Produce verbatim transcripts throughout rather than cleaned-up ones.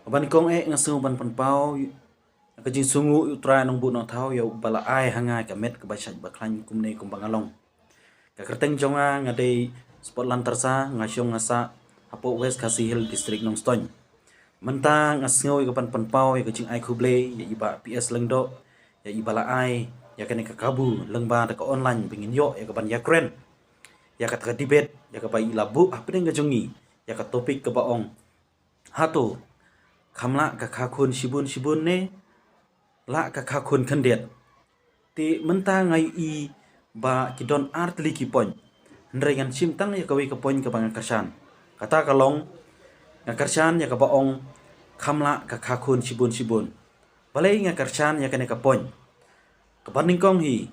Kaba nyngkong eh nga sngew ban pynpaw ïa ka jingsngew u Trai Nongbuh Nongthaw ïa uba la ai ha nga ka met kaba shait ba khlaiñ kumne kumba nga long. Ka kyrteng jong nga nga dei Spotland Tyrsa, nga shong nga sah hapoh West Khasi Hills District, Nongstoiñ. Mynta nga sngew ïa ka ban pynpaw ïa ka jingai khublei ïa i Bah P S Lyngdoh, ïa iba la ai ïa kane ka kabu lyngba da ka online ba ngin ïoh ïa ka ban ïakren ïa kata ka debate ïa kaba i la buh hapdeng ka jong ngi, ïa ka topic kaba ong, hato kham lah ka kha khun shibun shibun ne lah ka kha khun khyndiat. Te mynta nga ïohi ba ki don ar tylli ki point, hynrei ngan shim tang ïa kawei ka point kaba nga kyrshan. Kata ka long, nga kyrshan ïa kaba ong, kham lah ka kha khun shibun shibun. Balei nga kyrshan ïa kane ka point? Kaba nyngkong hi,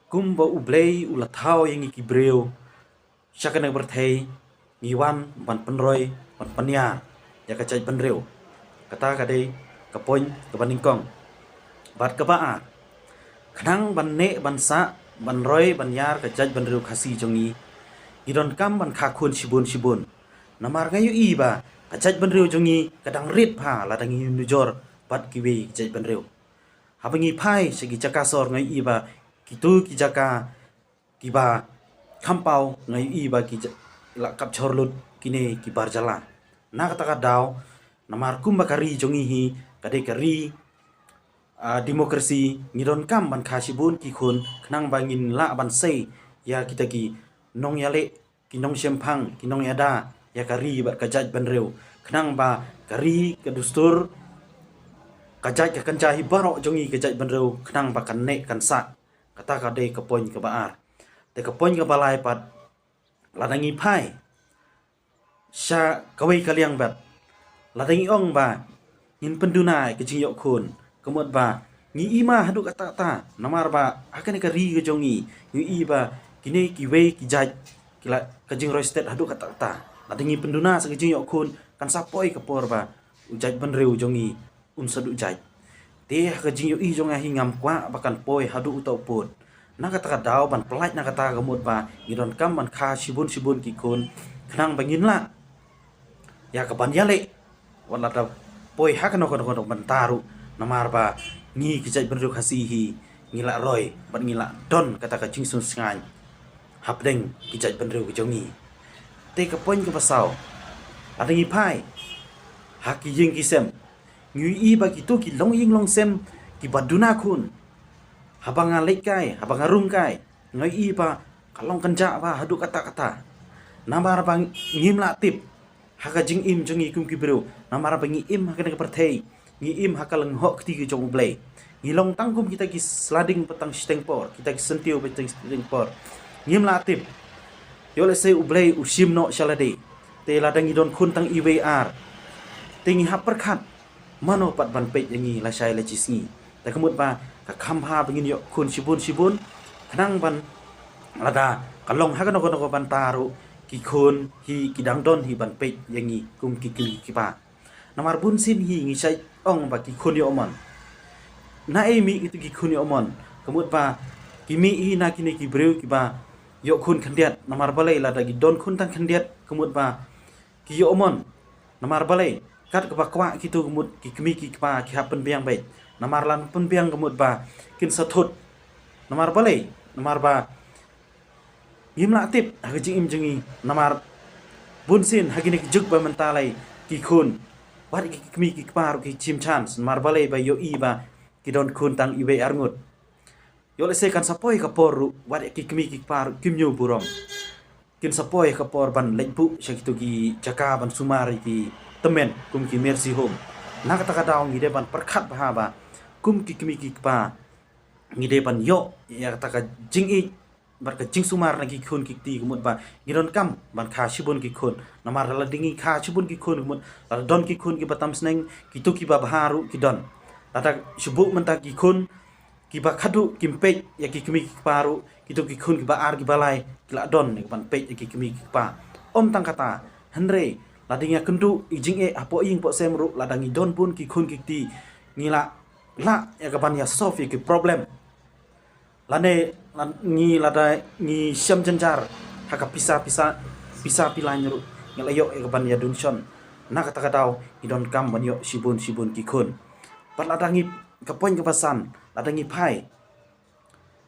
kumba U Blei u la thaw ïa ngi ki briew sha kane ka pyrthei, ngi wan ban pynroi, ban pynïar ïa ka jaitbynriew. Kata ka dei ka point kaba nyngkong. Bad kaba ar, khnang ban neh ban sah, ban roi ban ïar ka jaitbynriew Khasi jong ngi, ngi donkam ban kha khun shibun shibun. Namar nga ïohi ba ka jaitbynriew jong ngi ka dang rit bha lada ngi nujor bad kiwei ki jaitbynriew. Haba ngi phai sha ki jaka sor nga ïohi ba kito ki jaka kiba kham paw nga ïohi ba ki ja-, la kap jhor lut kine ki bar jylla. Na kata ka daw, namar kumba ka ri jong ngi hi ka dei ka ri, ah, democracy, ngi donkam ban kha shibun ki khun khnang ba ngin lah ban sei ïa kita ki nongïaleh, ki nongshemphang, ki nongïada ïa ka ri bad ka jaitbynriew, khnang ba ka ri, ka dustur, ka jait ka kynja hi baroh jong ngi ka jaitbynriew khnang ba kan neh kan sah. Kata ka dei ka point kaba ar. Te ka point kaba lai pat, lada ngi phai sha kawei ka liang bad, lada ngi ong ba ngin pynduna ïa ka jingïoh khun, ka mut ba ngi i ma haduh katta katta, namar ba ha kane ka ri ka jong ngi, ngi i ba kine kiwei ki jait ki la, ka jingroi stet haduh katta katta. Lada ngi pynduna sa ka jingïoh khun, kan sa poi ka por ba u jaitbynriew jong ngi un sa duh jait. Te ha ka jingïohi jong nga hi ngam kwah ba kan poi haduh uta u pud. Na kata ka daw ban pyllait na kata ka mut ba ngi donkam ban kha shibun shibun ki khun khnang ba ngin lah ïa ka ban ïaleh wat lada poi ha kano kano kano bynta ruh, namar ba ngi ki jaitbynriew Khasi hi ngi la roi bad ngi la don kata ka jingsngewsynei hapdeng ki jaitbynriew ki jong ngi. Te ka point kaba saw, lada ngi phai ha ki ïing ki sem, ngi ïohi ba kito ki longïing longsem kiba duna khun, haba nga leit kai, haba nga rung kai, nga ïohi ba ka long kynjah bha haduh katta katta. Namar ba ngim lah tip ha ka jingim jong ngi kum ki briew, namar ba ngi im ha kane ka pyrthei, ngi im ha ka lyngngoh kti ka jong U Blei. Ngi long tang kum kita ki sla ding ba tang shiteng por, kita ki syntiew ba tang shiteng por. Ngim lah tip. Ïoh lehse U Blei u shim noh sha lade. Te lada ngi don khun tang iwei ar, te ngi hap pyrkhat mano pat ban peit ïa ngi lashai la shi sngi. Te ka mut ba ka kham bha ba ngin ïoh khun shibun shibun, khnang ban lada ka long ha kano kano ka bynta ruh, ki khun hi ki dang don hi ban peit ïa ngi kum ki kmie ki kpa. Namar bun sien hi ngi shait ong ba ki khun ïoh mon. Naei mih kito ki khun ïoh mon? Ka mut ba ki mih hi na kine ki briew kiba ïoh khun khyndiat. Namar balei? Lada ki don khun tang khyndiat, ka mut ba ki ïoh mon. Namar balei? Kat kaba kwah kito, ka mut ki kmie ki kpa ki hap pynbiang beit. Namar lada pynbiang, ka mut ba kin sa thut. Namar balei? Namar ba ngim lah tip ha ka jingim jong ngi. Namar bun sien ha kine ki juk ba mynta lei, ki khun, wat ki kmie ki kpa ruh ki shim chance. Namar balei? Ba ïohi ba ki don khun tang iwei arngut. Ïoh lehse kan sa poi ka por ruh, wat ki kmie ki kpa ruh kim ñiew burom. Kin sa poi ka por ban leit buh sha kito ki jaka ban sumar ïa ki tymmen kum ki mercy home. Na kata ka daw ngi dei ban pyrkhat bha ba kum ki kmie ki kpa ngi dei ban ïoh ïa kata ka jingïeit bad ka jingsumar na ki khun ki kti, ka mut ba ngi donkam ban kha shibun ki khun. Namar lada ngi kha shibun ki khun, ka mut lada don ki khun kiba tam sneng, kito kiba bha ruh ki don. Lada shu buh mynta ki khun kiba khadduh kim peit ïa ki kmie ki kpa ruh, kito ki khun kiba ar kiba lai ki la don ïa ka ban peit ïa ki kmie ki kpa. Ym tang kata, hynrei lada ngi ïakynduh ïa ka jingeh hapoh ïing hapoh sem ruh, lada ngi don bun ki khun ki kti, ngi la lah ïa ka ban ïa solve ïa ki problem. Lane, la-, ngi lada ngi shem jynjar ha ka pisa, pisa, pisa pilain ruh, ngi la ïoh ïa ka ban ïa donation. Na kata ka daw ngi donkam ban ïoh shibun shibun ki khun. Bad lada ngi, ka point kaba san, lada ngi phai,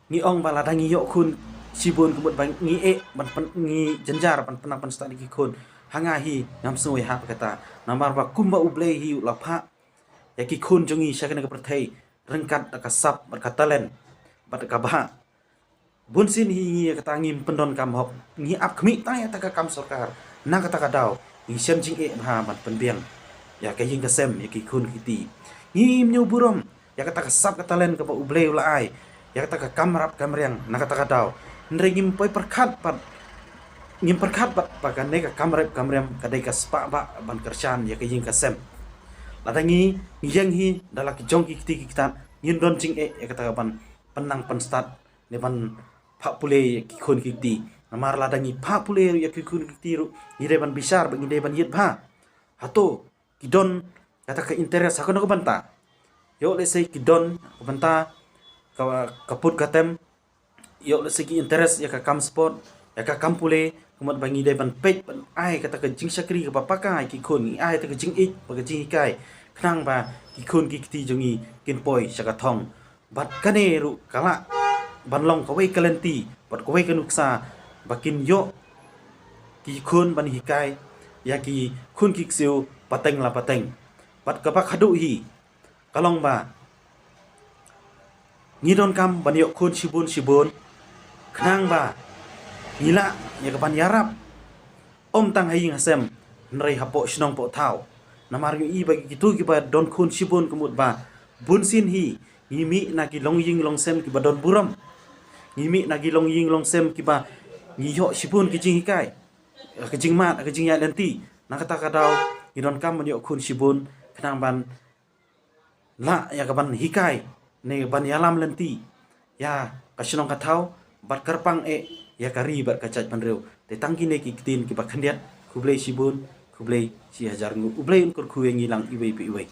ngi ong ba lada ngi ïoh khun shibun ka mut ba ngi eh ban pyn-, ngi jynjar ban pynang pynstad ïa ki khun. Ha nga hi ngam sngew ïahap kata. Namar ba kumba U Blei hi u la phah ïa ki khun jong ngi sha kane ka pyrthei ryngkat da ka sap bad ka talent bad ka bha. Bunsien hi ngi ïa kata ngim pyndonkam hok, ngi ap khmih tang ïa kata ka kam sorkar. Na kata ka daw ngi shem jingeh bha ban pynbiang ïa ka ïing ka sem ïa ki khun ki kti. Ngim ñiew burom ïa kata ka sap ka talent kaba U Blei u la ai, ïa kata ka kam rap kam riang na kata ka daw. Hynrei ngim poi pyrkhat pat, ngim pyrkhat pat ba kane ka kam rap kam riang ka dei ka spah ba ban kyrshan ïa ka ïing ka sem. Lada ngi, ngi ïeng hi da la ki jong ki kti ki ktad, ngin don jingeh ïa kata ka ban pynang pynstad ne ban phah pule ïa ki khun ki kti. Namar lada ngi phah pule ïa ki khun ki kti ruh, ngi dei ban bishar bad ngi dei ban ïit bha. Hato ki don kata ka interest ha kano ka bynta? Ïoh lehse ki don ka bynta ka, ka put ka tem, ïoh lehse ki interest ïa ka kam sport, ïa ka kam pule, ka mut ba ngi dei ban peit ban ai kata ka jingshakri kaba paka ïa ki khun, ngi ai kata ka jingïeit bad ka jinghikai, khnang ba ki khun ki kti jong ngi kin poi sha ka thong. Bad kane ruh ka lah ban long kawei ka lynti bad kawei ka nuksa ba kin ïoh ki khun ban hikai ïa ki khun ki ksiew pateng la pateng. Bad kaba khadduh hi ka long ba ngi donkam ban ïoh khun shibun shibun, khnang ba ngi lah ïa ka ban ïarap, ym tang ha ïing ha sem, hynrei hapoh shnong poh thaw. Namar ngi i ba kito kiba don khun shibun ka mut ba bunsien hi ngi mih na ki longïing longsem kiba don burom. Ngi mih na ki longïing longsem kiba ngi ïoh shibun ki jinghikai, ka jingmad, ka jingïaid lynti. Na kata ka daw ngi donkam ban ïoh khun shibun, khnang ban lah ïa ka ban hikai ne ban ïalam lynti ïa ka shnong ka thaw bad kyrpang eh ïa ka ri bad ka jaitbynriew. Te tang kine ki ktien kiba khyndiat. Khublei shibun, khublei shihajar nguh. U Blei un kyrkhu ïa ngi lang iwei pa iwei.